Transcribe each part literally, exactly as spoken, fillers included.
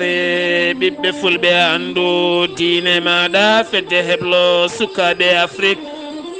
Re ɓiɓɓe fulɓe, anndu diine maaɗa, fedde heblo sukaaɓe Afrik.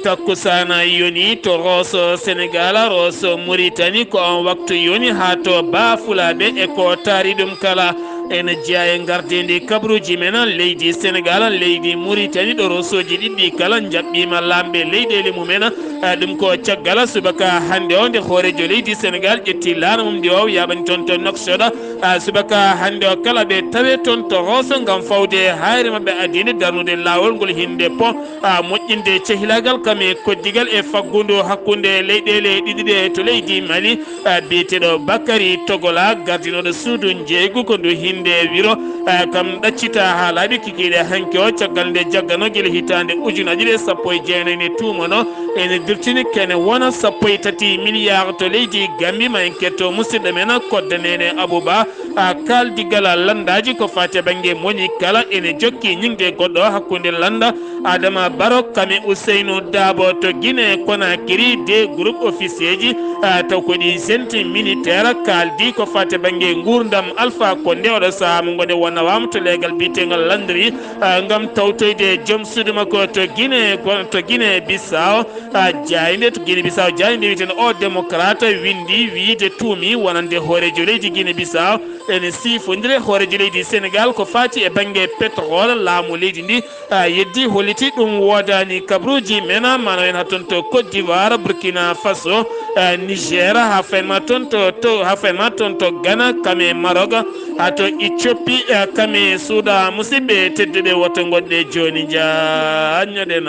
Takkusaana yoni to Rooso Senegaal, Rooso Muritani, ko on waktu yoni haa to Ba Fulaaɓe e ko taari ɗum kala. Ene jeyaa e ngardiindi kabaruuji men, leydi Senegaal, leydi Muritani, ɗo Roosooji ɗiɗi kala njaɓɓiima laamɓe leyɗeele mumen. Ah, ɗum ko caggal subaka hannde o, nde hooreejo leydi Senegaal ƴetti laana mum ndi o yaaɓani toon to Nouakchott. Ah, subaka hannde o kala ɓe tawe toon to Rooso ngam fawde haayre maɓɓe adiinde darnude laawol ngol hinde pont, ah, moƴƴinde cehilaagal kam e koddigal e faggudu hakkunde leyɗeele ɗiɗi ɗe to leydi Mali. Ah, biyeteeɗo Bakary Togola, gardinooɗo suudu njeeygu ko ndu hinde wiro, ah, kam ɗaccita haa laaɓi kikiiɗe hanki o, caggal nde jaggano gila hitaande ujunaaji ɗiɗi e sappo e jeenayi nde tuumano ene dirtini kene wona sappo e tati milliard to leydi Gambi. Ma en ketto musidɗo men Kodda Nene Abouba, a kaaldigal lanndaaji ko faati e bannge moni kala ene jokki ñiŋde goɗɗo hakkunde lannda Adama Baro kam e Ousseynou Dabo to Guinée Conakry, de groupe officier ji, ah, taw ko ɗi junte militaire kaaldi ko faati e bannge nguurndam Alpha Condé oɗo sahaa mo ngonde wonnawaama to leegal biyeteegal Landry, ah, ngam tawtoyde joom suudu makko to Guinée, kono to Guinée Bissau, ah, jaaynde to Guinée Bissau, jaaynde wiyeteende O Démocrate winndi wiyde tuumi wonande hooreejo leydi Guinée Bissau ene siifondire hooreejo leydi Sénégal ko faati e bannge pétrole, laamu leydi ndi, ah, yeddi holliti ɗum woodaani kabaruuji men, mano en haa toon to Côte d'Ivoire, Burkina Faso, ah, Niger, haa fayin ma toon to, to, haa fayin ma toon to Ghana, kam e Maroc, haa to Éthiopie, ah, kam e Soudan. Musidɓe tedduɓe, woto ngoɗɗe jooni njaanñoɗen.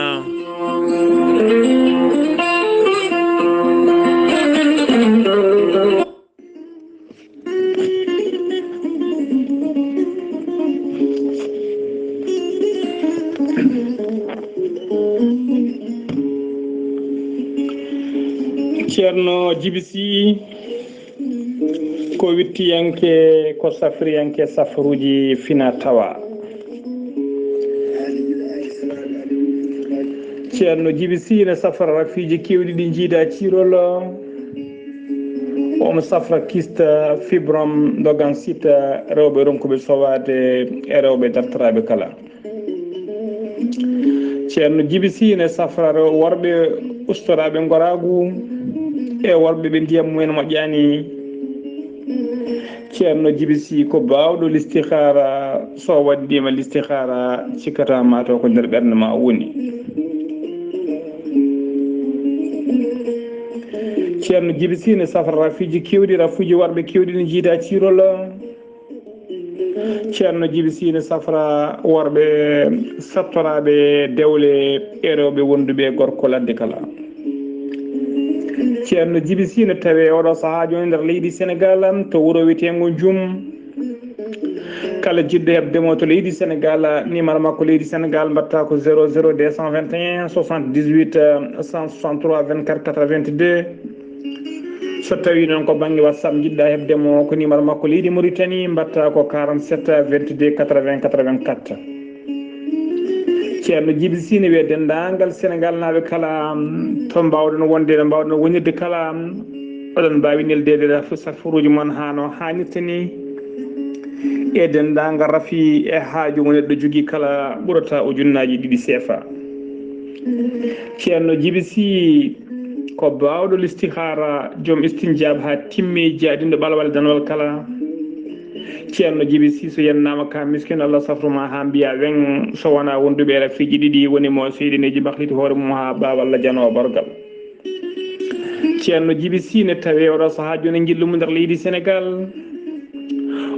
Ceerno Jibi Sy, ko wittiyanke, ko safriyanke safaruuji fina tawa. Ceerno Jibi Sy ne safra rafiiji keewɗi ɗi njiida ciirol. Omo safra kista, fibrom, ndogan sita, rewɓe ronkuɓe sowaade e rewɓe dartoraaɓe kala. Ceerno Jibi Sy ne safra rew-, worɓe ustoraaɓe ngoraagu e worɓe ɓe ndiyam mumen moƴƴaani. Ceerno Jibi Sy ko baawɗo listihaara, so waɗdiima listihaara, cikkata ma taw ko nder ɓernde ma o woni. Ceerno Jibi Sy ne safra rafiiji keewɗi, rafuuji worɓe keewɗi ne njiida ciirol. Ceerno Jibi Sy ne safra worɓe sattoraaɓe dewle e rewɓe wonduɓe e gorko ladde kala. Ceerno Jibi Sy ne tawe oɗo sahaa jooni nder leydi Senegaal, to wuro wiyeteengo Njum. Kala jiɗɗo heɓde mo to leydi Senegaal, numéro makko leydi Senegaal mbaɗta ko zéro zéro deux cent vingt et un soixante-dix-huit cent soixante-trois vingt-quatre quatre-vingt-deux. So tawii noon ko bannge WhatsApp njiɗɗa heɓde mo, ko numéro makko leydi Mauritanie, mbaɗta ko quarante-sept vingt-deux quatre-vingts quatre-vingt-quatre. Ceerno Jibi Sy ne wiya denndaangal Senegaal naaɓe kala, to mbaawɗon wonde, no mbaawɗon wonirde kala, oɗon mbaawi neldeede raf-, safaruuji mon haa no haanirta ni, e denndaangal rafi e haaju mo neɗɗo jogii kala ɓurata ujunnaaji ɗiɗi seefa. Ceerno Jibi Sy ko baawɗo listihaara, joom istinjaab haa timmi, jaaɗinɗo ɓalwal danwal kala. Ceerno Jibi Sy, so yennaama ka miskin, Allah safru ma haa mbiya weŋ, so wonaa wonduɓe e rafiiji ɗiɗi, woni mo seyɗineeji mahliti hoore mum haa ɓaawa Allah janoowo bargal. Ceerno Jibi Sy ne tawi oɗo sahaa jooni njillu mum nder leydi Senegaal.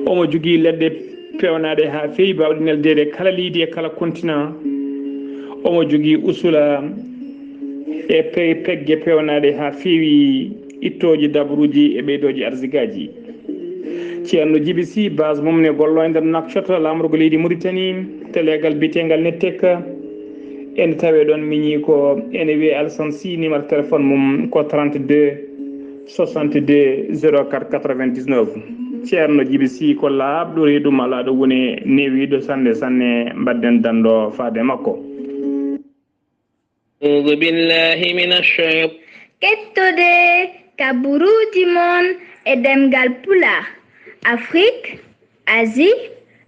Omo jogii leɗɗe peewnaaɗe haa feewi, baawɗe neldeede kala leydi e kala continent. Omo jogii usula e pe-, pegge peewnaaɗe haa feewi, ittooji dabaruuji e ɓeydooji arsigaaji. Ceerno Jibi Sy, base mum ne gollo e nder Nouakchott, laamorgo leydi Mauritanie, to leegal biyeteengal Nettek. Ene tawee ɗoon miñi ko ene wiyee Alsan Sy, numéro téléphone mum ko trente-deux soixante-deux zéro quatre quatre-vingt-dix-neuf. Ceerno Jibi Sy ko laaɓɗo, reedu malaaɗo, woni newiiɗo sanne sanne, mbaɗden danndo faade makko. أعوذ بالله من الشيط- Kettode kabaruuji mon e ɗemngal Pulaar, Afrik, Asie,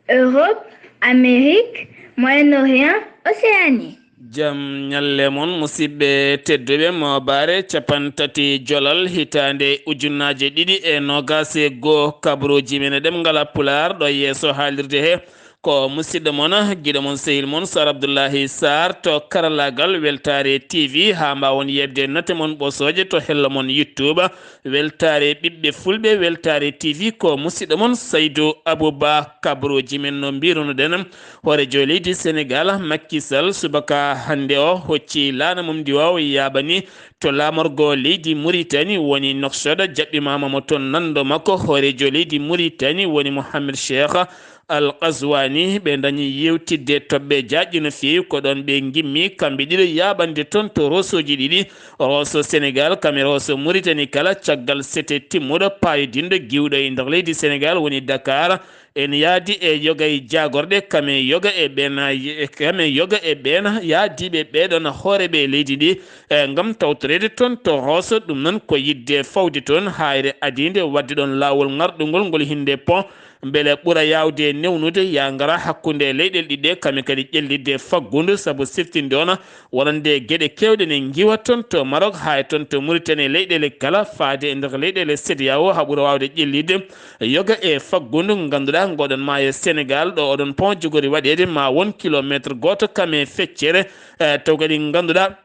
Europe, Amérique, Moyen-Orient, Océanie. Jam ñalle mon, musidɓe tedduɓe. Moobaare capantati jolal hitaande ujunnaaje ɗiɗi e noogaas e goo, kabrooji men e ɗemngal Pulaar ɗo yeeso haalirde he. Ko musidɗo mon, giɗo mon, sehil mon, Sar Abdullahi Sar to karallaagal Weltaare T V, haa mbaawon yeeɓde note mon ɓosooje to hello mon YouTube. Weltaare ɓiɓɓe fulɓe, Weltaare T V, ko musidɗo mon Saydu Abuba. Kabrooji men no mbirunoɗen, hooreejo leydi Senegal, Macky Sall, subaka hannde o hocci laana mum ndi o yaaɓani to laamorgo leydi Muritani woni Nouakchott, jaɓɓimaama mo toon nanndo makko, hooreejo leydi Muritani woni Mohamed Cheikh Al Qazwani. Ɓe dañi yewtidde toɓɓe jaaƴɗi no feewi, ko ɗoon ɓe ngimmi kamɓe ɗiɗo yaaɓande toon to Roosooji ɗiɗi, Rooso Senegal kam e Rooso Muritani kala, caggal sete timmuɗo paayodinɗo giwɗo e nder leydi Senegal woni Dakar. En yaadi e yoga e jaagorɗe, kam e yoga e ɓeen, kam e yoga e ɓeen yaadiiɓe ɓeeɗoon hooreeɓe leydi ndi, e ngam tawtoreede toon to Rooso. Ɗum noon ko yiɗde fawde toon haayre adiinde waɗde ɗoon laawol ŋarɗungol ngol hinnde pont, mbele ɓura yaawde newnude yaa ngara hakkunde leyɗeele ɗiɗi ɗe, kam e kadi ƴellitde faggudu, sabu siftinde oon wonande geɗe keewɗe ne ngiwa toon to Maroc haa e toon to Mauritanie, leyɗeele kala faade e nder leyɗeele CEDEAO haa ɓura waawde ƴellitde yoga e faggudu. Ngannduɗaa, ngoɗon maayo Senegal ɗo oɗon pont jogori waɗeede ma won kilomeetre gooto kam e feccere, e taw kadi ngannduɗaa,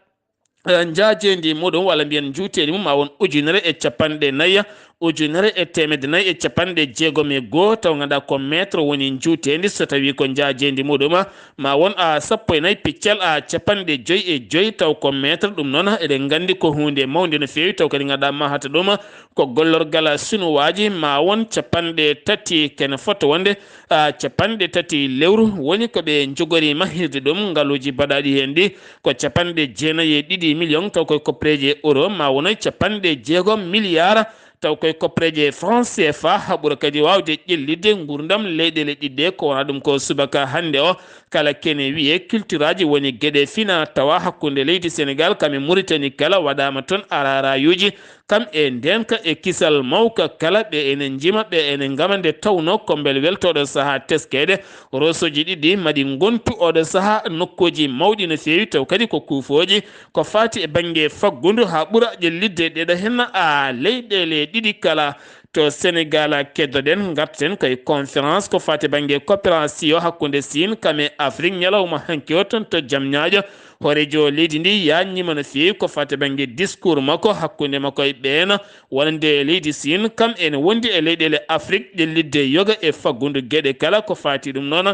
e, njaajeendi muɗum walla mbiyen njuuteendi mum ma won ujunere e capanɗe nayi, ujunere e teemedde nayi e capanɗe jeegom e goo, taw ngannduɗaa ko mètre woni njuuteendi, so tawii ko njaajeendi muɗum ma won a sappo e nayi piccal a capanɗe joyi e joyi, taw ko mètre. Ɗum noon eɗen nganndi ko huunde mawnde no feewi, taw kadi ngannduɗaa mahata ɗum ko gollorgal sunuwaaji, ma won capanɗe tati kene fota wonde, a, capanɗe tati lewru woni ko ɓe njogori mahirde ɗum. Ngaluuji baɗaaɗi heen ɗi ko capanɗe jeenayi e ɗiɗi million, taw koye koppereeje euro ma wonoy capanɗe jeegom milliard, taw koye koppereeje franc C F A, haa ɓura kadi waawde ƴellitde nguurndam leyɗeele ɗiɗi ɗe. Ko wona ɗum ko subaka hannde o, kala kene wiyee cultureaji woni geɗe fina tawa hakkunde leydi Senegal kam e Mauritanie kala waɗaama toon ararayuuji, kam e ndeenka e kisal mawka kala. Ɓe ene njima, ɓe ene ngama, nde tawnoo ko mbel weltooɗo sahaa teskeede Roosooji ɗiɗi maɗi ngontu oɗo sahaa nokkuuji mawɗi no feewi, taw kadi ko kuufooji ko faati e bannge faggudu haa ɓura ƴellitde ɗeɗo heen a leyɗeele ɗiɗi kala. To Senegal keddoɗen, ngarten koye conférence ko faati bannge coopération hakkunde Siin kam e Afrik ñalawma hanki o toon to Jamñaajo. Hooreejo leydi ndi yaajniima no feewi ko faati bannge discours makko hakkunde makko e ɓeen wonande leydi Siin kam ene wondi e leyɗeele Afrik ƴellitde yoga e faggudu geɗe kala ko faati ɗum noon.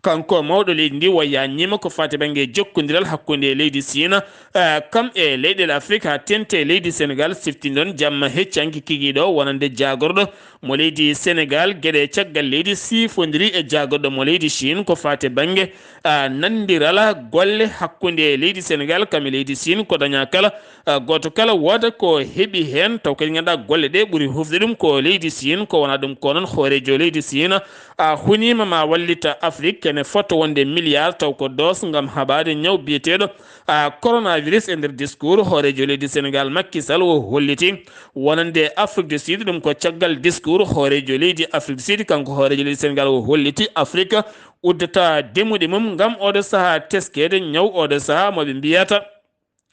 Kanko mawɗo leydi ndi o yaajniima ko faati bannge jokkondiral hakkunde leydi Siin, eh, kam e leyɗeele Afrik haa teeŋti e leydi Senegal. Siftinde ɗon jamma hecci hanki kikiiɗe o wonande jaagorɗo mo leydi Senegal geɗe caggal leydi sifondiri e jaagorɗo mo leydi Siin ko faati bannge, ah, nanondiral golle hakkunde leydi Senegal kam e leydi Siin. Ko dañaa kala, ah, gooto kala wooda ko heɓi heen, taw kadi ngannduɗaa golle ɗe ɓuri hufde ɗum ko leydi Siin. Ko wona ɗum ko noon hooreejo leydi Siin, ah, huniima ma wallita Afrik kene fota wonde milliard, taw ko dose ngam haɓaade ñaw biyeteeɗo, ah, coronavirus. E nder discours hooreejo leydi Senegal Macky Sall o holliti wonande Afrique du Sud, ɗum ko caggal discours hooreejo leydi Afrique du Sud, kanko hooreejo leydi Senegal o holliti Afrique uddata demuɗe mum ngam oɗo sahaa teskeede ñaw oɗo sahaa mo ɓe mbiyata,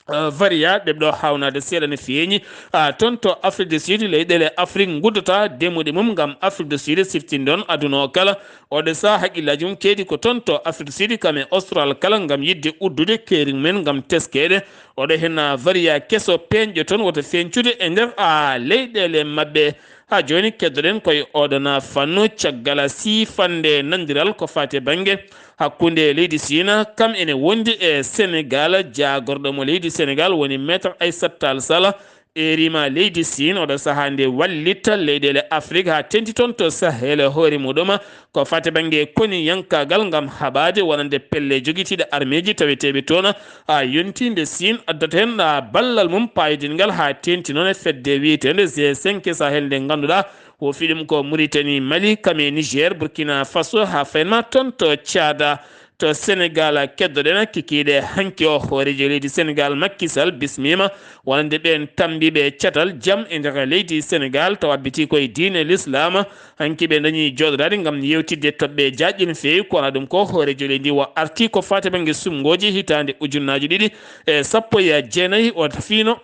ah, variant ɓeɓɗo hawnaade seeɗa ne feeñi, ah, toon to Afrique du Sud. Leyɗeele Afrique nguddata demuɗe mum ngam Afrique du Sud. Siftinde ɗon aduna o kala oɗo sahaa haqqillaaji mum keedi ko toon to Afrique du Sud kam e Austral kala ngam yiɗde uddude keeri mumen ngam teskeede oɗo heen variant keso peeñɗo toon wota feeñcude e nder, ah, leyɗeele maɓɓe. Haa jooni keddoɗen koye oɗon fannu caggal siifande nanondiral ko faati e bannge hakkunde leydi Siin kam ene wondi e Senegal. Jaagorɗo mo leydi Senegal woni Maître Aïssata Tall Sall, eeriima leydi Siin oɗo sahaa nde wallita leyɗeele Afrik haa teeŋti toon to Sahel e hoore muɗum ko faati bannge koniyankaagal ngam haɓaade wonande pelle jogitiiɗe armeeji taweteeɓe toon, a yontii nde Siin addata heen, a, ballal mum paayodingal haa teeŋti noon e fedde wiyeteende G cinq Sahel nde ngannduɗaa huufi ɗum ko Mauritanie, Mali, kam e Niger, Burkina Faso haa faynma toon to Tchad. To Senegal keddoɗen kikiiɗe hanki o, hooreejo leydi Senegal Macky Sall bismiima wonande ɓeen tammbiiɓe catal jam e nder leydi Senegal tawa abbitii koye diine Lislaam. Hanki ɓe dañii jooɗodaade ngam yeewtidde toɓɓe jaajɗe no feewi. Ko wona ɗum ko hooreejo leydi o artii ko faati bannge suɓngooji hitaande ujunnaaji ɗiɗi e sappo e jeenayi. O tafiino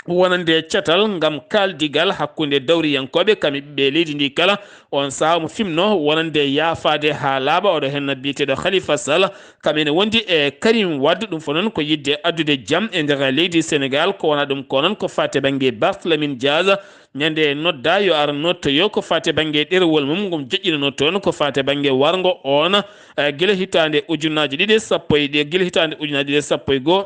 wonande catal ngam kaaldigal hakkunde dawriyankooɓe kam e ɓiɓɓe leydi ndi kala. On sahaa mo fimno wonande yaafaade haa laaɓa. Oɗo henna biyeteeɗo Khalifa Sall kam ene wondi e Karim Wade. Ɗum fof noon ko yiɗde addude jam e nder leydi Senegal. Ko wona ɗum ko noon ko faati bannge Barthélémy Diaz. Ñande nodda yo ar nodtoyo ko faati bannge ɗerewol mum ngam joƴƴinanoo toon ko faati bannge warngo on, eh, gila hitaande ujunnaaji ɗiɗi e sappo e ɗi-, gila hitaande ujunnaaji ɗiɗi e sappo e goo.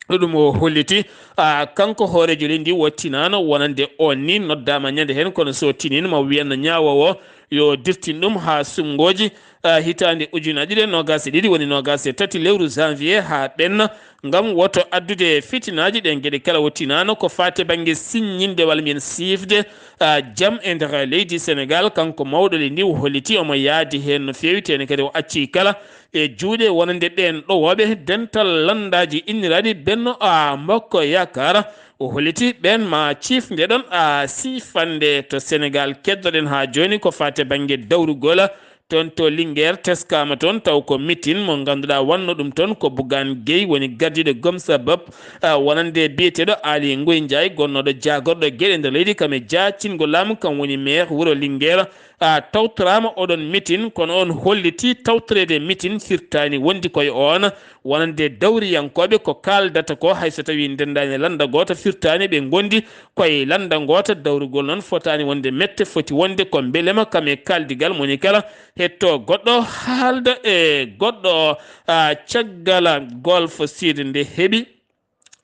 Ɗum o holliti, ah, kanko hooreejo leydi ndi o tinaano wonande on ni noddaama ñande heen, kono so tiniino ma wiyanno ñaawoowo yo dirtin ɗum haa suɓngooji, ah, hitaande ujunaaji ɗiɗi e noogaas e ɗiɗi, woni noogaas e tati lewru janvier haa ɓenna, ngam woto addude fitinaaji. Ɗeen geɗe kala o tinaano ko faati bannge siññinde walla mbiyen siifde, ah, jam e nder leydi Senegal. Kanko mawɗo leydi ndi o holliti omo yaadi heen no feewi, tee ne kadi o accii kala e juuɗe wonande ɓeen ɗowooɓe dental lanndaaji inniraaɗi Benno a Mbokko Yaakaar. O holliti ɓeen ma ciifnde ɗon a siifande to Senegal. Keddoɗen haa jooni ko faati bannge dawrugol toon to Linguère, teskaama toon taw ko mitin mo ngannduɗaa wonno ɗum toon ko Bougane Gueye woni gardiiɗo Gom Sabab, a, wonande biyeteeɗo Aly Ngouille Ndiaye gonnooɗo jaagorɗo geɗe nder leydi kam e jaacingol laamu, kam woni maire wuro Linguère. A, tawtoraama oɗon mitin, kono on holliti tawtoreede mitin firtaani wondi koye on wonande dawriyankooɓe ko kaaldata ko, hay so tawii ndenndaani lannda gooto firtaani, ɓe ngondi koye lannda ngoota. Dawrugol noon fotaani wonde mette, foti wonde ko mbelema kam e kaaldigal, moni kala hetto goɗɗo haalda e goɗɗo. A, caggal Golf Sud nde heɓi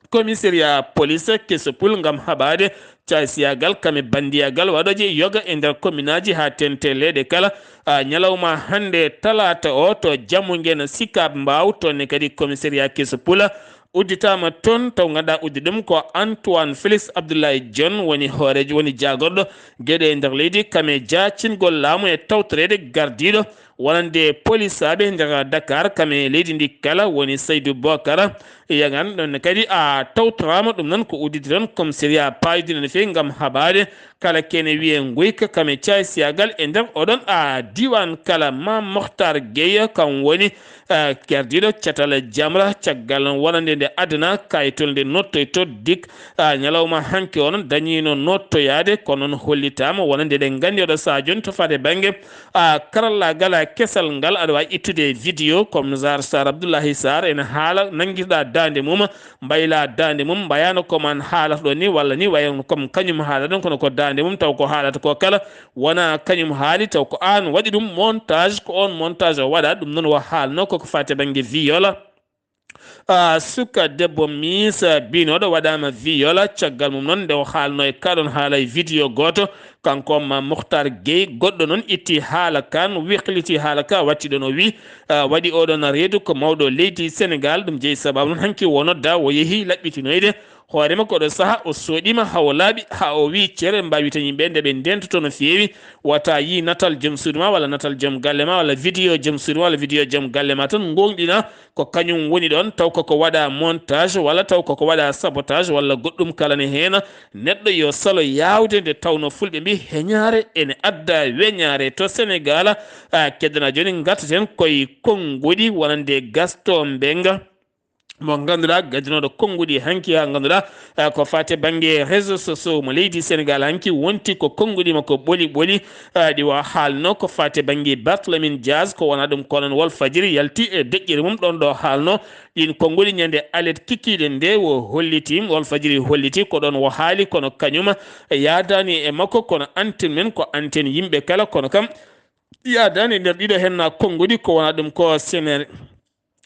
commissariat police Kesopul ngam haɓaade caasiyagal kam e banndiyagal waɗooje yoga e nder kominaaji haa teeŋti leyɗe kala. A, ñalawma hannde talaata o to Jamungena Sicap Mbao, toon ne kadi commissariat Kesopul udditaama toon, taw ngannduɗaa uddi ɗum ko Antoine Félix Abdoulaye Dione woni hooreejo, woni jaagorɗo geɗe e nder leydi kam e jaacingol laamu e tawtoreede gardiiɗo wonande polisaaɓe nder Dakar kam e leydi ndi kala woni Seydou Bokar Yagan. Ɗon ne kadi a tawtoraama ɗum noon ko udditi toon commissariat paayodinɗo no feewi ngam haɓaade kala kene wiyee nguyka kam e caasiyagal e nder oɗon a diiwaan kala. Ma Mokhtar Gueye kam woni, a, gardiiɗo catal Jamra caggal wonande nde adana kayitol nde nottoyto dik, a, ñalawma hanki on dañiino nottoyaade, kono noon hollitaama wonande eɗen nganndi oɗo sahaa jooni to faade bannge, a, karallaagal kesal ngal. Aɗa waawi ittude vidéo comme Zar Sar Abdoulaye Sarr ene haala nanngirɗa daande mum, mbayla daande mum, mbayano comme an haalata ɗo ni, walla ni wayano comme kañum haala ɗon, kono ko daande mum taw ko haalata ko kala wona kañum haali, taw ko an waɗi ɗum montage, ko on montage o waɗa. Ɗum noon o haalno koko faati bannge viol. A, suka debbo Miis biinooɗo waɗaama viol, caggal mum noon nde o haalno e kaɗon haala e vidéo gooto, kanko ma Mokhtar Gueye, goɗɗo noon itti haala kan, wekliti haala ka, watti ɗon o wi, a, waɗi oɗon reedu ko mawɗo leydi Senegal. Ɗum jeyi sababu noon hanki o nodda, o yehi laɓɓitinoyde hoore makko oɗo saha, o soɗima ha o laaɓi, ha o wi cere mbaawi tan yimɓe nde ɓe ndentoto no feewi, wata yi natal joom suudu ma walla natal joom galle ma walla vidéo joom suudu ma walla vidéo joom galle ma tan ngonɗina ko kañum woni ɗon, taw koko waɗa montage walla taw koko waɗa sabotage walla goɗɗum kala ne heen. Neɗɗo yo salo yaawde nde tawno fulɓe mbi heñaare ene adda weñaare to Senegal. A, keddana jooni ngartaten koye konnguɗi wonande Gaston Mbenga. Mo ngannduɗaa gadinooɗo konnguɗi hanki haa ngannduɗaa, eh, ko faati bannge réseaux sociaux mo leydi Senegal hanki wonti ko konnguɗi makko ɓoli ɓoli, eh, ɗi wa haalno ko faati bannge Barthélémy Diaz, ko wona ɗum ko noon Walfadjiri yalti e deƴƴere mum ɗon ɗo haalno ɗin konnguɗi ñande alet kikiiɗe nde o holliti, Walfadjiri holliti ko ɗon o haali kono kañum yaadaani e makko kono antenne men ko antenne yimɓe kala kono kam yaadaani e nder ɗiɗo henna konnguɗi ko wona ɗum ko Séné-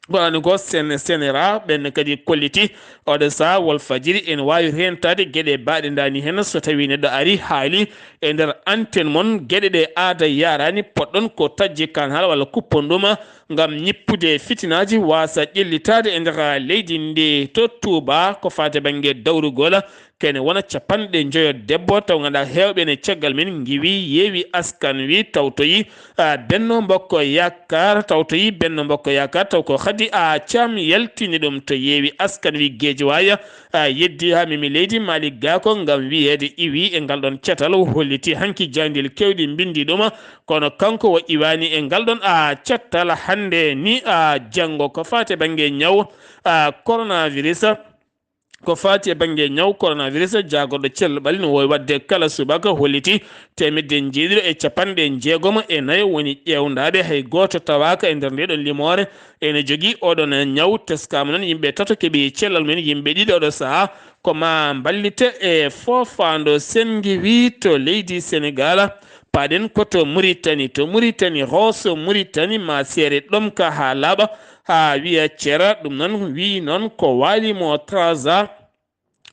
Ko waɗani ko Sen-, Senera, ɓen kadi kolliti oɗo saha Walfadjiri ene waawi reentaade geɗe baaɗe ndaani heen so tawii neɗɗo ari haali e nder antenne mon geɗe ɗe aada yaaraani, potɗon ko taƴde kan haala walla kuppon ɗum ngam ñippude fitinaaji waasa ƴellitaade e nder leydi ndi. To Touba ko faati bannge dawrugol kene wona capanɗe njoyo debbo, taw ngannduɗaa heewɓe ne caggal men ngiwi, yeewi askan wi, tawtoyi, ah, Benno Mbokko Yaakaar, tawtoyi Benno Mbokko Yaakaar, taw ko Khady A Thiam yaltini ɗum to yeewi askan wi Guédiawaye, ah, yeddi haa memi leydi Malick Gakou ngam wiyeede iwi e ngal ɗon catal, holliti hanki jaayndiil keewɗi mbindi ɗum, kono kanko o iwani e ngal ɗon, ah, cattal hannde ni, ah, janngo ko faati e bannge ñaw, ah, coronavirus. Ko faati e bannge ñaw coronavirus, jaagorɗo cellal ɓalli no wowi waɗde kala subaka holliti teemedde njeeɗiɗo e capanɗe jeegom e nayo woni ƴeewndaaɓe, hay gooto tawaaka e nder nde ɗon limoore. Ene jogii oɗon ñaw, teskaama noon yimɓe tato keɓi cellal mum en, yimɓe ɗiɗo oɗo sahaa ko ma mballite e foofaando senngi wi to leydi Senegaal. Paaɗen ko to Muritani, to Muritani, Rooso Muritani, ma seere ɗomka haa laaɓa, haa wiya cera. Ɗum noon wiyi noon ko Waali mo Traza,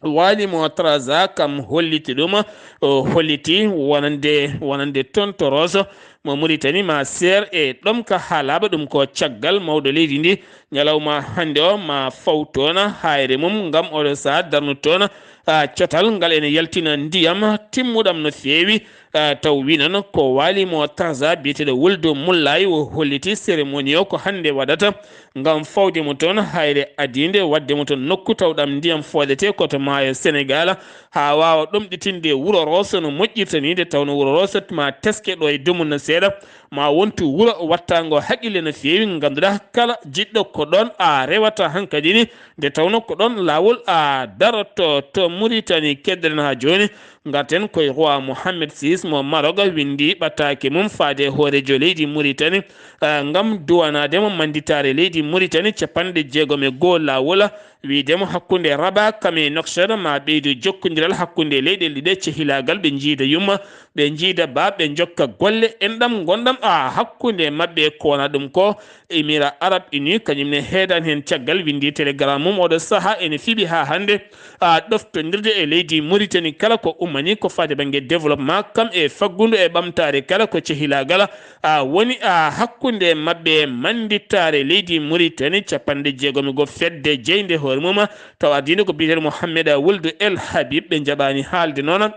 Waali mo Traza kam holliti ɗum, o holliti wonande, wonande toon to Rooso mo Muritani, ma seer e ɗomka haa laaɓa. Ɗum ko caggal mawɗo leydi ndi ñalawma hannde o ma faw toon, haayre mum ngam oɗo sahaa darnu toon, ah, catal ngal ene yaltina ndiyam timmuɗam no feewi. Ah, taw wi noon ko Waali mo Traza biyeteeɗo Wuldu Mullaay o holliti cérémonie o ko hannde waɗata ngam fawde mo toon hayre adiinde, waɗde mo toon nokku tawɗam ndiyam fooɗete ko to maayo Senegaal, haa waawa ɗomɗitinde wuro Rooso no moƴƴirta ni, nde tawnoo wuro Rooso ma teske ɗo e dumunna seeɗa, ma wontu wuro wattaango haqqille no feewi, ngannduɗaa kala jiɗɗo ko ɗoon a rewata hankadi ni, nde tawnoo ko ɗoon laawol a daroto. To Muritani keddoɗen haa jooni, ngarten koye roi Mohammed six mo Maroc, winndi ɓataake mum faade e hooreejo leydi Muritani, ah, ngam duwanaade mo mannditaare leydi Muritani capanɗe jeegom e goo laawol, wiyde mo hakkunde Rabat kam e Nouakchott ma ɓeydu jokkondiral hakkunde leyɗe ɗiɗe cehilaagal, ɓe njiida yumma, ɓe njiida baa, ɓe njokka golle, enɗam ngonɗam, ah, hakkunde maɓɓe. Ko wona ɗum ko Émirats Arabes Unis, kañum ne heedani heen caggal, winndi télégramme mum oɗo sahaa ene fiɓi haa hannde, ah, ɗoftondirde e leydi Muritani kala ko ummani ko faade bannge développement, kam e faggudu e ɓamtaare kala ko cehilaagal, ah, woni, ah, hakkunde maɓɓe mannditaare leydi Muritani capanɗe jeegom e goo fedde jeynde hoore mum, taw ardiiɗo ko biyeteeɗo Mohammed Wuldu El Habib, ɓe njaɓaani haalde noon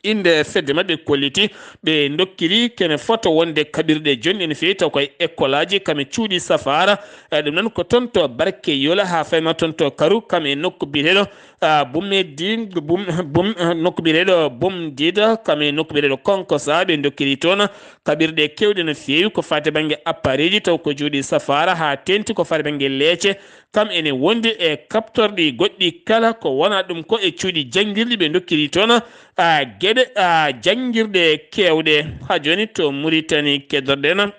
innde fedde maɓɓe kolliti, ɓe ndokkiri kene fota wonde kaɓirɗe jooni ene feewi taw koye école aji kam e cuuɗi safaara. Eh, ɗum noon ko toon to Barke Yola haa fayma toon to Karu kam e nokku biyeteeɗo, ah, Bumedin, Bum, Bum, ah, nokku biyeteeɗo Bumdida kam e nokku biyeteeɗo Konkosa, ɓe ndokkiri toon kaɓirɗe keewɗe no feewi ko faati bannge appareil ji taw ko cuuɗi safaara haa teeŋti ko faati bannge leece. Kam ene wondi e kaɓtorɗi goɗɗi kala ko wona ɗum ko e cuuɗi janngirɗi ɓe ndokkiri toon, ah, geɗe, ah, janngirɗe keewɗe. Haa jooni to Muritani keddoɗen,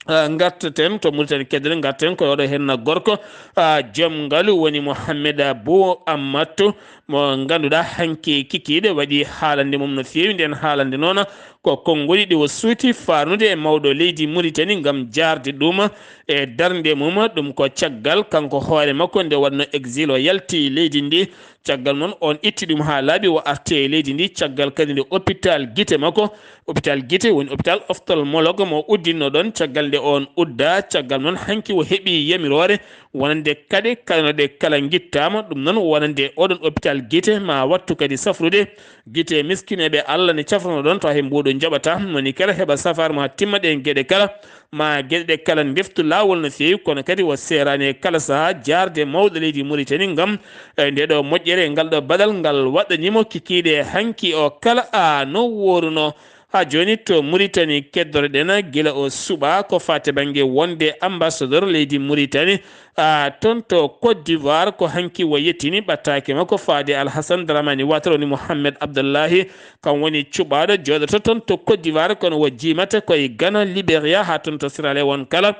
ah, ngartaten to Muritani keddoɗen, ngarten ko oɗo henna gorko, ah, joom ngalu woni Mohammed Bou Ammatou mo ngannduɗaa hanki kikiiɗe waɗi haalande mum no feewi. Nden haalande noon ko konnguli ɗi o suuti faarnude e mawɗo leydi Muritani ngam jaarde ɗum e darnde mum. Ɗum ko caggal kanko hoore makko nde waɗno exil o yalti leydi ndi. Caggal noon on itti ɗum haa laaɓi o arti e leydi ndi. Caggal kadi nde hôpital gite makko, hôpital gite woni hôpital ophtalmologue mo uddinno ɗon. Caggal nde on udda, caggal noon hanki o heɓi yamiroore wonande kaɗe kala no ɗe kala ngittaama. Ɗum noon wonande oɗon hôpital gite ma wattu kadi safrude gite miskineeɓe Allah ne cafrano ɗon, tawa he mbuuɗu njaɓata, moni kala heɓa safaara ma timma ɗeen geɗe kala, ma geɗe ɗe kala ndeftu laawol no feewi, kono kadi o seeraani e kala sahaa jaarde mawɗo leydi Muritani ngam, eh, nde ɗo moƴƴere e ngal ɗo baɗal ngal waɗɗaniimo kikiiɗe hanki o kala a no wooruno. Haa jooni to Muritani keddoroɗen gila o suɓaa ko faati bannge wonde ambassadeur leydi Muritani, ah, toon to Côte d'Ivoire, ko hanki o yettini ɓattaake makko faade Alhassane Dramane Ouattara woni Mohamed Abdullahi, kam woni cuɓaaɗo jooɗoto toon to Côte d'Ivoire, kono o jiimata koye Ghana, Liberia, haa toon to Sierra Leone kala.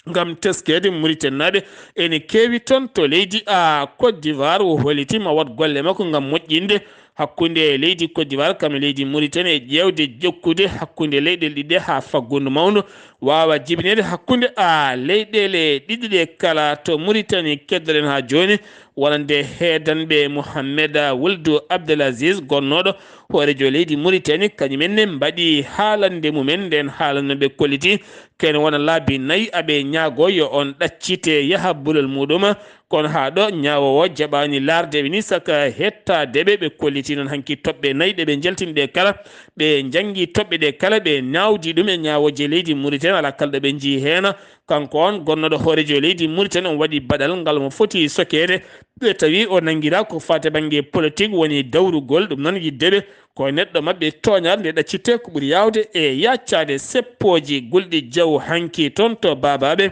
Ngam teskeede Muritaninaaɓe ene keewi toon to leydi, ah, Côte d'Ivoire, o holliti ma waɗ golle makko ngam moƴƴinde hakkunde leydi Côte d'Ivoire kam e leydi Mauritanie e ƴeewde jokkude hakkunde leyɗeele ɗiɗi ɗe haa faggudu mawndu waawa jibineede hakkunde, ah, leyɗeele ɗiɗi ɗe kala. To Mauritanie keddoɗen haa jooni, wonande heedanɓe Mohamed Wuldu Abdelaziz, gonnooɗo hooreejo leydi Mauritanie, kañum en ne mbaɗi haalande mum en. Ndeen haalande ɓe kolliti kene wona laabi nayi aɓe ñaagoo yo on ɗaccite yaha bulol muɗum. Kono haa ɗo ñaawoowo jaɓaani laardeɓe ni, saka hettadeɓe. Ɓe kolliti noon hanki toɓɓe nayi ɗe ɓe njaltini ɗe kala, ɓe njanngi toɓɓe ɗe kala, ɓe naawdi ɗum e ñaawooje leydi Mauritanie. Alaa kala ɗo ɓe njii heen. Kanko on gonnooɗo hooreejo leydi Mauritanie, on waɗi baɗal ngal mo foti sokeede. Ɓe tawi o nanngiraa ko faati bannge politique, woni dawrugol ɗum noon yiddeɓe ko neɗɗo maɓɓe tooñaade nde ɗaccitte ko ɓuri yaawde e yaccaade seppooji gulɗi jaw hanki toon to Baabaaɓe.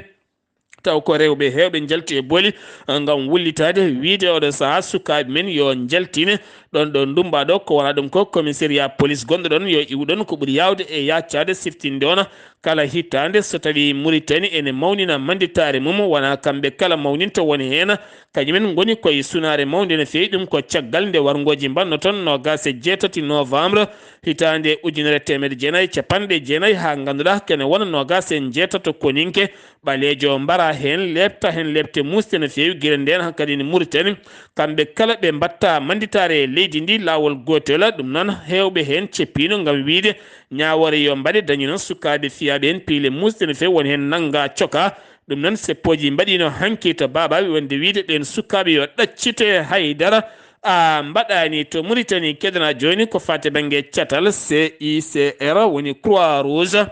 Taw ko rewɓe heewɓe njalti e booli, eh, ngam wullitaade, wiyde oɗo sahaa sukaaɓe men yo njaltine ɗoon ɗo ndummba ɗo. Ko wonaa ɗum ko commissariat police gonɗo ɗoon, yo iwu ɗoon ko ɓuri yaawde e yaccaade. Siftinde on, kala hitaande so tawii Mauritanie ene mawnina mannditaare mum, wonaa kamɓe kala mawninta, woni heen kañumen ngoni koye sunaare mawnde no feewi. Ɗum ko caggal nde warngooji mbanno toon noogaas e jeetati novembre hitaande ujunere teemedde jeenayi e capanɗe jeenayi, haa ngannduɗaa kene wona noogaas e njeetato koninke ɓaleejo mbara heen, leepta heen leepte muusɗe no feewi. Gila ndeen hankadi ne Mauritanie, kamɓe kala ɓe mbaɗta mannditaare e leydi ndi laawol gootel. Ɗum noon heewɓe heen ceppiino ngam wiyde ñaawoore yo mbaɗe, dañi noon sukaaɓe fiyaaɓe heen piile muusɗe no feewi, woni heen nannga coka. Ɗum noon seppooji mbaɗiino hanki to Baabaaɓe wonde wiyde ɓeen sukaaɓe yo ɗaccite, hay dara a mbaɗaani to Mauritanie. Kedanaa jooni ko faati bannge catal C I C R, woni Croix Rouge.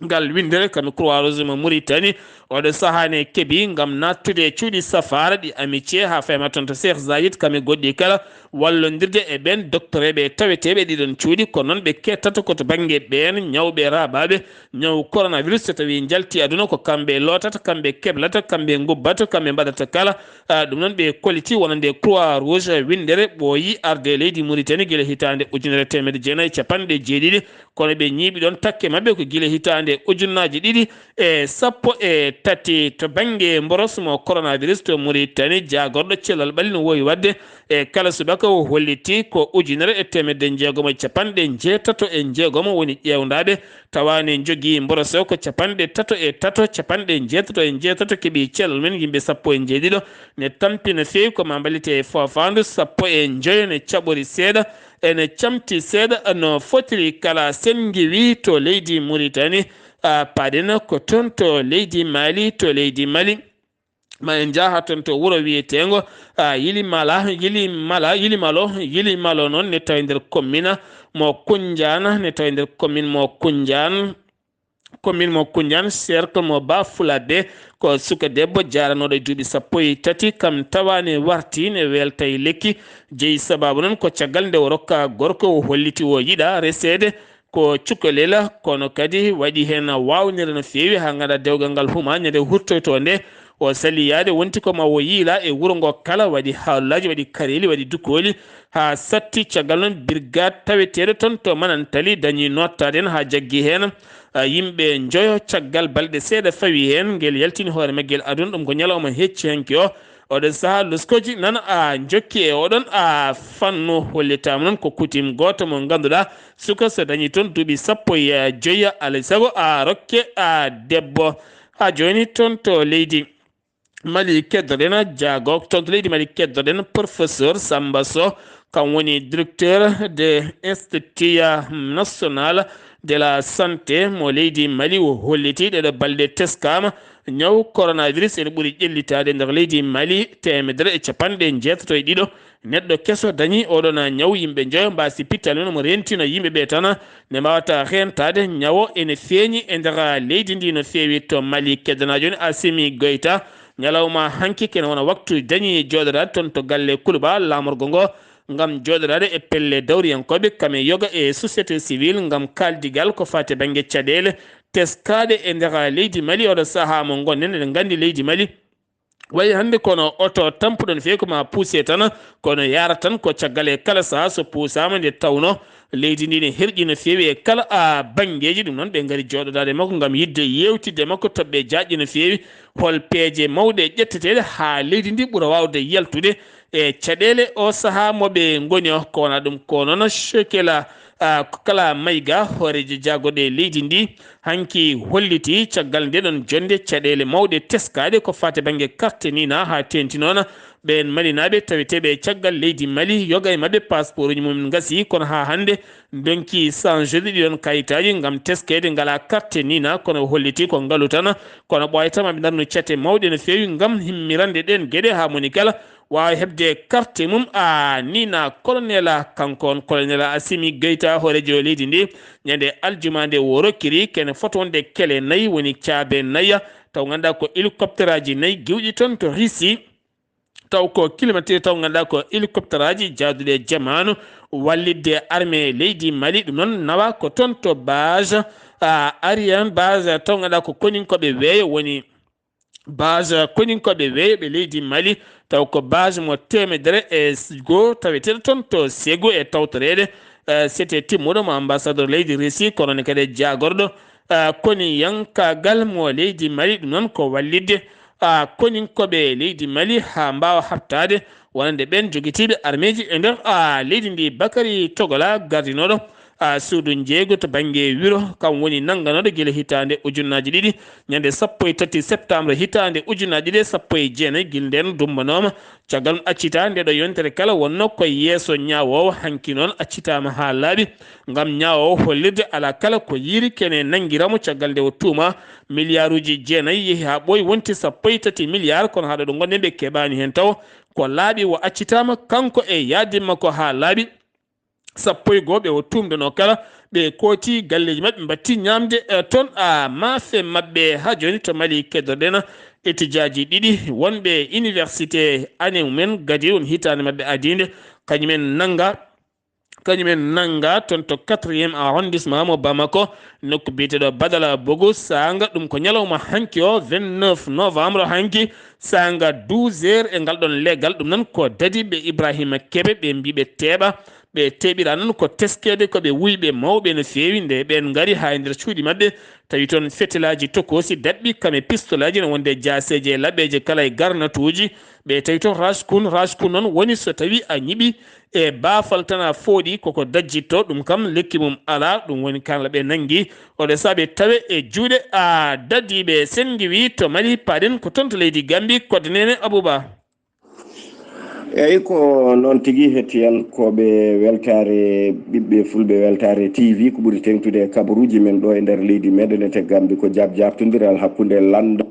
Ngal winndere kam Croix Rouge mo Mauritanie oɗo sahaa ne keɓi ngam naattude e cuuɗi safaara ɗi Amitié haa fayma toon to Cheikh Zayed, kam e goɗɗi kala, wallondirde e ɓeen doktoreeɓe taweteeɓe ɗiɗon cuuɗi. Ko noon ɓe kettata ko to bannge ɓeen ñawɓe raɓaaɓe ñaw coronavirus, so tawii njalti aduna ko kamɓe lootata, kamɓe keblata, kamɓe ngubbata, kamɓe mbaɗata kala. Ah, ɗum noon ɓe kolliti wonande Croix Rouge winndere ɓooyi arde e leydi Mauritanie gila hitaande ujunere teemedde jeenayi e capanɗe jeeɗiɗi. Kono ɓe ñiiɓi ɗoon takke maɓɓe ko gila hitaande ujunnaaji ɗiɗi e sappo e tati. To bannge mboros mo coronavirus to Mauritanie, jaagorɗo cellal ɓalli no wowi waɗde e kala subaka o holliti ko ujunere e teemedde jeegom e capanɗe njeetato e jeegom woni ƴeewndaaɓe tawa ne njogii mboros o ko capanɗe tato e tato, capanɗe njeetato e njeetato keɓi cellal mum, yimɓe sappo e njeeɗiɗo ne tampi no feewi ko ma mballite e foofaandu, sappo e njoyo ne caɓori seeɗa, ene camti seeɗa no fotiri. Kala sen ngiwi to leydi Mauritanie, a, paaɗen ko toon to leydi Mali, to leydi Mali. Ma en njaha toon to wuro wiyeteengo, a, Yilimala, Yilimala, Yilimalo, Yilimalo noon ne tawi nder commune mo Kunjaan, ne tawi nder commune mo Kunjaan. Commune mo Kunjaan, cercle mo Ba Fulaɓe, ko suka debbo jaaranooɗo e duuɓi sappo e tati, kam tawaani warti ne welta e lekki. Jeyi sababu noon ko caggal nde o rokka gorko o holliti o yiɗa reseede ko cukalel, kono kadi waɗi heen waawnere no feewi haa ngannduɗaa dewgal ngal huma ñande hurtoyto nde o sali yaade wonti ko ma o yiila e wuro ngo kala, waɗi haalulaaji, waɗi kareeli, waɗi dukooli, haa satti caggal noon brigade taweteeɗo toon to Manantali dañi nottaade heen haa jaggi heen, a, yimɓe njoyo. Caggal balɗe seeɗa fawi heen, ngel yaltini hoore maggel aduna, ɗum ko ñalawma hecci hanki o. Oɗon sahaa loskooji nan a njokki e oɗon a fannu, hollitaama noon ko kutim gooto mo ngannduɗaa suka so dañi toon duuɓi sappo e joyi alay sago a rokke a debbo. Haa jooni toon to leydi Mali keddoɗen jaago, toon to leydi Mali keddoɗen professeur Samba Sow, kam woni directeur de Institut National de la Santé mo leydi Mali. O holliti ɗeɗo balɗe teskaama ñaw coronavirus ene ɓuri ƴellitaade nder leydi Mali, teemedere e capanɗe njeetato e ɗiɗo neɗɗo keso dañi oɗon ñaw, yimɓe njoyo mbaasi pittal men omo rentina yimɓe ɓe tan ne mbawata hentaade. Ñawo ene feeñi e nder leydi ndi no feewi to Mali. Keddanaa jooni Assimi Goïta, ñalawma hanki kene wona waktu dañi jooɗoraade toon to galle Kuluba laamorgo ngo ngam jooɗoraade e pelle dawriyankooɓe kam e yoga e société civile ngam kaaldigal ko faati bannge caɗeele teskaaɗe e nder leydi Mali. Oɗo sahaa mo ngonɗen eɗen nganndi leydi Mali wayi hannde kono oto tampuɗo no feewi ko ma puuse tan, kono yaara tan ko caggal e kala sahaa so puusaama nde tawno leydi ndi ne herƴi no feewi e kala a banngeeji. Ɗum noon ɓe ngari jooɗodaade makko ngam yiɗde yeewtidde makko toɓɓe jaajɗe no feewi, hol peeje mawɗe ƴetteteeɗe haa leydi ndi ɓura waawde yaltude e caɗeele o sahaa mo ɓe ngoni o. Ko wona ɗum ko noon Shekela, a, ko kala mayga hooreejo jaagoɗe leydi ndi hanki holliti caggal nde ɗon jonde caɗeele mawɗe teskaaɗe ko faati bannge carte nina haa teenti noon Ɓeen Malinaaɓe taweteeɓe e caggal leydi Mali, yoga e maɓɓe pasporuji mum ngasi, kono haa hannde ndonki changeede ɗiɗon kayitaaji ngam teskeede, ngalaa carte nina, kono o holliti ko ngalu tan, kono ɓooyata maɓe ndarnu cate mawɗe no feewi ngam himmirande ɗeen geɗe haa moni kala waawa heɓde carte mum. A nina colonel, kanko on colonel Assimi Goïta, hooreejo leydi ndi, ñande aljuma nde o rokkiri kene fotonde kele nayi, woni caabe nayi, taw ngannduɗaa ko hélicoptère aji nayi giwɗi toon to Russie. Taw ko climatiseur, taw ngannduɗaa ko hélicoptère aji jaaduɗi e jamaanu wallitde armée leydi Mali. Ɗum noon nawa ko toon to base, a, aérienne, base taw ngannduɗaa ko koninkooɓe weeyo woni base koninkooɓe weeyo ɓe leydi Mali. Taw ko base mo teemedere e goo taweteeɗo toon to Ségou e tawtoreede, eh, sete timmuɗo mo ambassadeur leydi Russie, kono ne kadi e jaagorɗo, eh, koniyankaagal mo leydi Mali. Ɗum noon ko wallitde, ah, koninkooɓe leydi Mali haa mbaawa haɓtaade wonande ɓeen jogitiiɓe armeeji e nder, ah, leydi ndi. Bakary Togola, gardinooɗo, ah, suudu njeeygu to bannge wiro, kam woni nannganooɗo gila hitaande ujunnaaji ɗiɗi, ñande sappo e tati septembre hitaande ujunnaaji ɗiɗi e sappo e jeenayi, gila ndeen dummbanooma. Caggal ɗum accitaa nde ɗo yontere kala wonno ko yeeso ñaawoowo, hanki noon accitaama haa laaɓi ngam ñaawoowo hollirde alaa kala ko yiiri kene nanngira mo, caggal nde o tuuma miliyaaruuji jeenayi yehi haa ɓooyi, wonti sappo e tati miliyaar, kono haa ɗo ɗo ngonɗen ɓe keɓaani heen taw. Ko laaɓi o accitaama kanko e yaadin makko haa laaɓi sappo e goo ɓe o tuumdanoo kala, ɓe kooti galleeji maɓɓe, mbatti ñaamde, eh, toon, a, maafe maɓɓe. Haa jooni to Mali keddorɗen etijaaji ɗiɗi wonɓe université, année mumen gadi won hitaande maɓɓe adiinde, kañumen nannga, kañumen nannga toon to quatrième arrondissement mo Bamako, nokku biyeteeɗo Badala Bogo, saanga ɗum ko ñalawma hanki o, vingt-neuf novembre hanki, saanga douze heures e ngal ɗoon leggal. Ɗum noon ko dadiiɓe Ibrahima Kebe, ɓe mbiiɓe teeɓa, ɓe teeɓira noon ko teskeede ko ɓe wuyɓe mawɓe no feewi. Nde ɓeen ngari haa e nder cuuɗi maɓɓe, tawi toon fetelaaji tokoosi daɓɓi, kam e pistolaaji no wonde jaaseeje e laɓeeje kala e garnatuuji. Ɓe tawi toon raskun, raskun noon woni so tawi a ñiɓi e baafal tan a fooɗi, koko dajjitto, ɗum kam lekki mum alaa, ɗum woni kala ɓe nanngi. Oɗo saabe tawe e juuɗe a dadiiɓe. Sen ngiwi to Mali, paaɗen ko toon to leydi Gambi, kodde nene Abouba. Eyi, ko noon tigi, hettiyankooɓe weltaare ɓiɓɓe fulɓe, weltaare T V, ko ɓuri teeŋtude e kabaruuji men ɗo e nder leydi meɗen e te Gambi, ko jaab-jaabtondiral hakkunde lannda.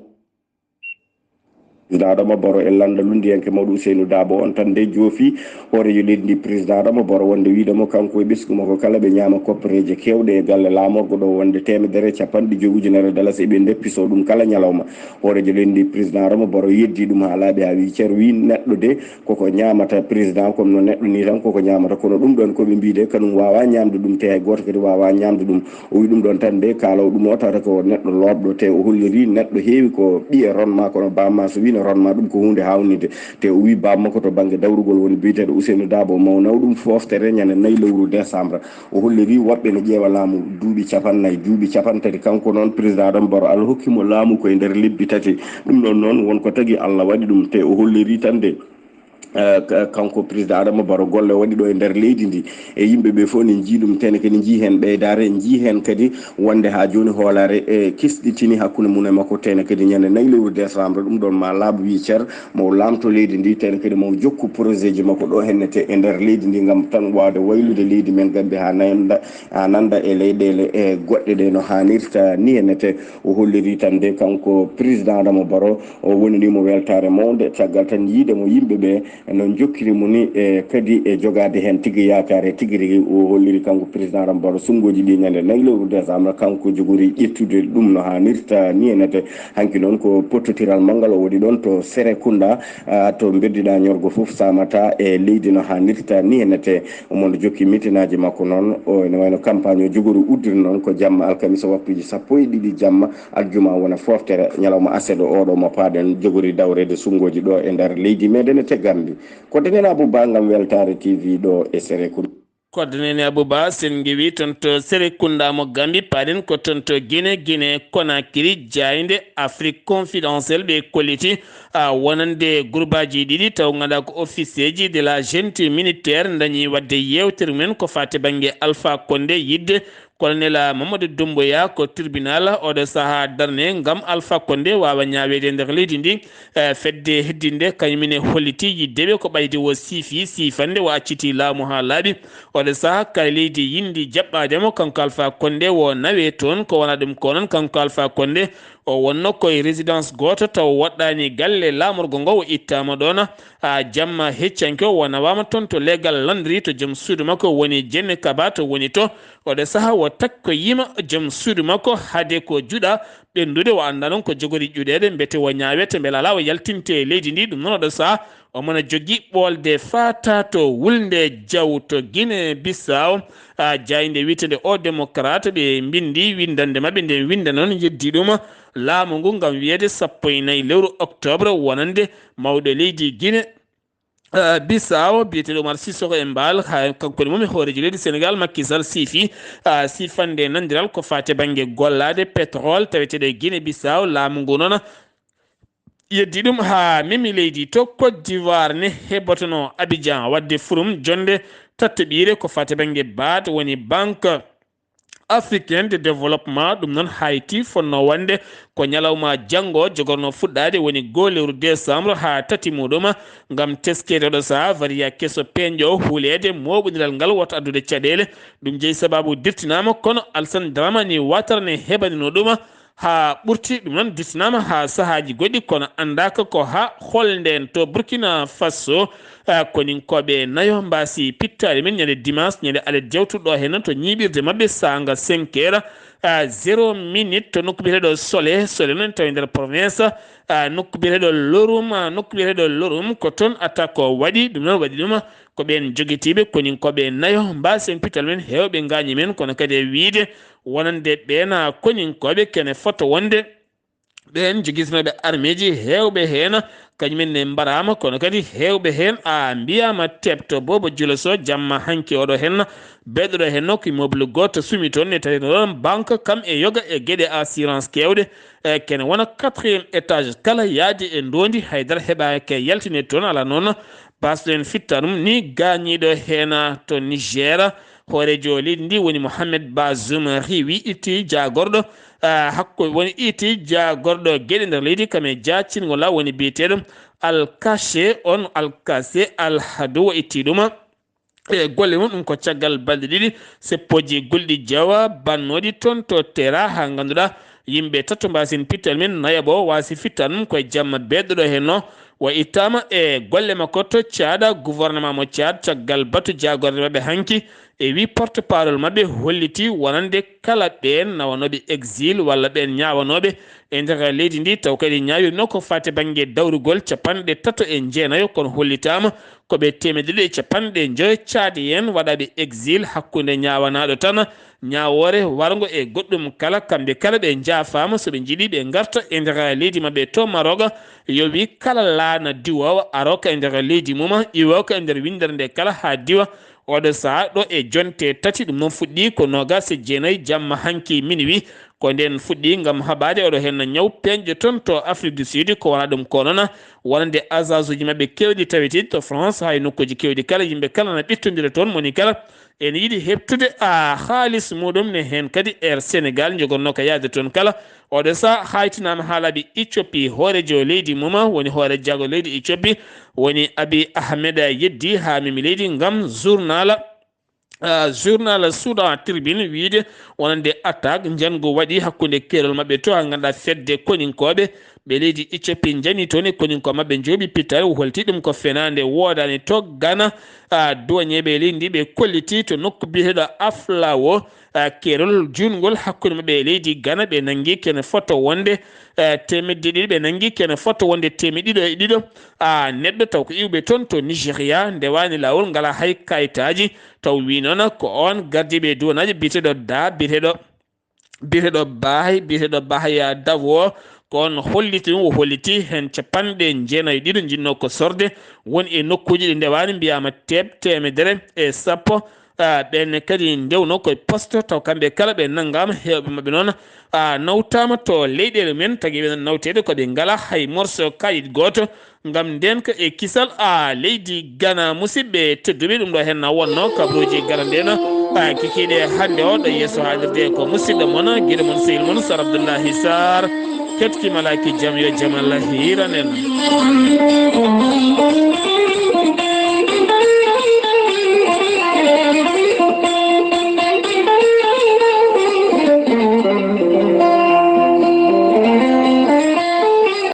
Président Adama Barrow e lannda lunndiyanke mawɗo Ousseynou Dabo on tan nde joofi hooreejo leydi ndi, président Adama Barrow, wonde wiide mo kanko e ɓesngu makko kala ɓe ñaama koppereeje keewɗe e galle laamorgo ɗo, wonde teemedere e capanɗe joyi ujunere dalasi eɓe ndeppi so ɗum kala ñalawma. Hooreejo leydi ndi, président Adama Barrow, yeddi ɗum haa laaɓi haa wi cer, wi neɗɗo de koko ñaamata président, comme no neɗɗo ni tan koko ñaamata, kono ɗum ɗon ko ɓe mbii de kanum waawa ñaamde ɗum, te hay gooto kadi waawa ñaamde ɗum. O wi ɗum ɗon tan de, kaalaw ɗum o tawata ko neɗɗo looɓɗo, te o holliri neɗɗo heewi ko ɓiye ronma, kono bamma so wino ronma ɗum ko huunde haawnide. Te o wi bamma ko to bannge dawrugol woni biyeteeɗo Ousseynou Dabo, mawnaw ɗum fooftere ñande nayi lewru décembre. O holliri woɓɓe ne ƴeewa laamu duuɓi capannay, duuɓi capantati. Kanko noon, président Adama Barrow, Allah hokki mo laamu ko e nder lebbi tati. Ɗum ɗon noon won ko tagi Allah waɗi ɗum, te o holliri tan de, eh, ka-, kanko président Adama Barrow, golle waɗi ɗo e nder leydi ndi. E yimɓe ɓe fof ne njii ɗum, tene kadi njii heen ɓeydaare, njii heen kadi wonde haa jooni hoolaare e kisɗitini hakkunde mum e makko, tene kadi ñande nayi lewru décembre. Ɗum ɗon ma laaɓ wi cer, mo laamto leydi ndi, tene kadi mo jokku projet ji makko ɗo hennete e nder leydi ndi, ngam tan waawde waylude leydi men Gambie haa nanda, haa nanda e leyɗeele e goɗɗe ɗe no haanirta ni hennete. O holliri tan de kanko président Adama Barrow, o wonani mo weltaare mawnde, caggal tan yiide mo yimɓe ɓe no jokkiri mo ni, e kadi e jogaade heen tigi yaakaare tigi rigi. O holliri kanko président Adama Barrow sunnguuji ɗi ñande nayi lewru décembre, kanko jogori ƴettude ɗum no haanirta ni hennete. Hanki noon ko pottotiral manngal o waɗi ɗoon to Serekunda, ah, to mbeddiɗaa ñorgo fof saamata e leydi no haanirta ni hennete. Omo jokki mitinaaji makko noon, o ene wayno campagne o jogori uddiri noon ko jamma alkamisa waktuuji sappo e ɗiɗi jamma, aljuma wona fooftere, ñalawma aseɗo oɗo mo paaɗen jogori dawreede sunnguuji ɗo e nder leydi meɗen e te Gambi. Ko Denen Abouba ngam Weltaare T V ɗo e Serekunda. Koddanene Abouba, sen ngewi toon to Serekunda mo Gambi, paaɗen ko toon to Guinée, Guinée Conakry, jaaynde Afrique Confidentiel ɓe kolliti, a, wonande groupeaji ɗiɗi, taw ngannduɗaa ko officier ji de la junte militaire ndañi waɗde yeewtere mumen ko faati bannge Alpha Condé yiɗde Colonel Mamadou Doumbouya ko tribunal oɗo sahaa darne ngam Alpha Condé waawa ñaaweede e nder leydi ndi. Eh, fedde heddinde kañum ene holliti yiddeɓe ko ɓayde o siifi siifande o acciti laamu haa laaɓi. Oɗo sahaa kala leydi yindi jaɓɓaade mo kanko Alpha Condé o nawe toon. Ko wona ɗum ko noon kanko Alpha Condé o wonno koye résidence gooto taw woɗɗaani galle laamorgo ngo o ittaama ɗoon. A jamma heccanke o nawaama toon to legal Landry to joom suudu makko woni Jenne Kaba to woni to. Oɗo sahaa o takkoyiima joom suudu makko hade ko juɗa ɓenndude o annda noon ko jogori juɗeede mbete o ñaawete mbele alaa o yaltinte e leydi ndi. Ɗum noon oɗo sahaa omo na jogii ɓoolde faata to wulnde jaw to Guinée Bissau. A jaaynde wiyetende O Démocrate ɓe mbinndi winndannde maɓɓe nden winnda noon yeddi ɗum laamu ngu ngam wiyeede sappo e nayi lewru octobre wonande mawɗo leydi Guinée. Uh, Bissau biyeteɗo Umar Sissoko e Mbaal ha kanko ne mum e hoorejo leydi Sénégal Macky Sall siifi uh, siifande nandiral ko fate bangge gollade pétrole taweteɗo e Guinée Bissau. Laamu ngu noon yeddi ɗum ha memi leydi to Côte d'Ivoire ne heɓotono Abidjan wadde furum jonde tattaɓire ko fate bangge baat woni banque africaine de développement. Ɗum noon Haiti fonno wonde ko ñalawma janngo jogorno fuɗɗaade woni goo lewru décembre haa tati muɗum ngam teskeede oɗo sahaa variya keso peeñɗo huuleede mooɓondiral ngal wota addude caɗeele. Ɗum jeyi sababu dirtinaama kono Alsan Dramani Watara ne heɓanino ɗum haa ɓurti. Ɗum noon dirtinaama haa sahaaji goɗɗi kono anndaaka ko haa holndeen to Burkina Faso. Ah, koninkooɓe nayo mbaasi pittaali men ñande dimanche ñande alet jawtuɗo heen to ñiiɓirde maɓɓe saanga cinq heures ah, zéro minute to nokku biyeteɗo Sole. Sole noon tawi nder province ah, nokku biyeteɗo Lorum ah, nokku biyeteɗo Lorum ko toon attaque o waɗi. Ɗum noon waɗi ɗum ko ɓeen jogitiiɓe koninkooɓe nayo mbaasi en pittaali men heewɓe ngaañi men kono kadi e wiyde wonande ɓeen ah, koninkooɓe kene foto wonde ɓeen jogitinooɓe armeeji heewɓe heen kañumen ne mbaraama kono kadi heewɓe heen a mbiyaama tebto boobo julo so jamma hanki oɗo heen beɗoɗo heen ko immeuble gooto sumi toon ne tawi ɗoon banque kam e yoga e geɗe assurance keewɗe e kene wona quatrième étage kala yaadi e ndoondi haydara heɓaaka yaltine toon ala noon basɗo en fitta ɗum ni gaañiiɗo heen to Niger. Hooreejo leydi ndi woni Mohamed Bazoum Riwi itti jaagorɗo ah, hakko woni itti jaagorɗo geɗe nder leydi kam e jaacingol law woni biyeteeɗo Alkache on Alkache Alhadu o itti ɗum e golle mum ɗum ko caggal balɗe ɗiɗi seppooji gulɗi jawa bannooɗi toon to Tera haa ngannduɗaa yimɓe tato mbasin pittal men nayaɓo waasi fittan ɗum koye jamma beɗɗoɗo heen no o ittaama e golle makko to Caada gouvernement mo Caad caggal batu jaagorde maɓɓe hanki e wi porte parole maɓɓe holliti wonande kala ɓeen nawanooɓe exil walla ɓeen ñaawanooɓe e nder leydi ndi taw kadi ñaawirno ko fate bannge dawrugol capanɗe tato e jeenayo kono hollitaama ko ɓe teemedde ɗiɗi e capanɗe joyo caadi en waɗaɓe exil hakkunde ñaawanaaɗo tan ñaawoore warngo e goɗɗum kala kamɓe kala ɓe njaafaama so ɓe njiɗi ɓe ngarta e nder leydi maɓɓe to Maroga yo wi kala laana diwoowo arooka e nder leydi mum iwooka e nder winndere nde kala haa diwa oɗo sahaa ɗo e jonte tati ɗum noon fuɗɗi ko noogas e jeenayi jamma hanki minuwi ko ndeen fuɗɗi ngam haɓaade oɗo heen ñaw peeñɗo toon to Afrique du Sud ko wona ɗum ko noon wonande agence uji maɓɓe keewɗi tawete to France haa e nokkuuji keewɗi kala yimɓe kala na ɓittondira toon moni kala ene yiɗi heɓtude a haalis muɗum ne heen kadi Air Sénégal jogorno ko yahde toon kala oɗo sahaa haytinaama haa laaɓi Ethiopie hoorejo leydi mum woni hoore jaago leydi Ethiopie woni Abiy Ahmed yeddi haa memi leydi ngam journal ah, journal Soudan Tribune wiyde wonande attaque njanngu waɗi hakkunde keerol maɓɓe to haa ngannduɗaa fedde koninkooɓe ɓe leydi Ethiopie njani toon e koninkoo maɓɓe njooɓi pital holti ɗum ko fenaande woodaani to Ghana ah, duwañeeɓe e leydi ndi ɓe kolliti to nokku biyeteeɗo Aflawo ah, keerol juutngol hakkunde maɓɓe e leydi Ghana ɓe nanngi kene foto wonde ah, teemedde ɗiɗi ɓe nanngi kene foto wonde teemedde ɗiɗo e ɗiɗo ah, neɗɗo taw ko iwɓe toon to Nigeria ndewaani laawol ngala hay kayitaaji taw wi noon ko oon gardiiɓe e duwanaaji biyeteeɗo Da biyeteeɗo biyeteeɗo Bahay biyeteeɗo Bahaya Dawo ko on holliti ɗum o holliti heen capanɗe jeenayi ɗiɗo njinnoo ko sorde won e nokkuuji ɗi ndewaani mbiyaama teep teemedere e sappo Ah, ɓen kadi ndewno koye poste, taw kamɓe kala ɓe nanngaama, heewɓe maɓɓe noon, ah, nawtaama to leyɗeele men, tagi ɓe nawteede ko ɓe ngalaa hay morso kayit gooto ngam ndeenka e kisal, ah, leydi Gana. Musidɓe tedduɓe, ɗum ɗo heen na wonno kabaruuji Gana ndeen, ah, kikiiɗe hannde o ɗo yeeso haalirde ko musidɗo mon, giɗo mon, sehil mon, Sar Abdullahi Sar. Keɗkiima alaa ki jam, yo jam Allah hiiran en.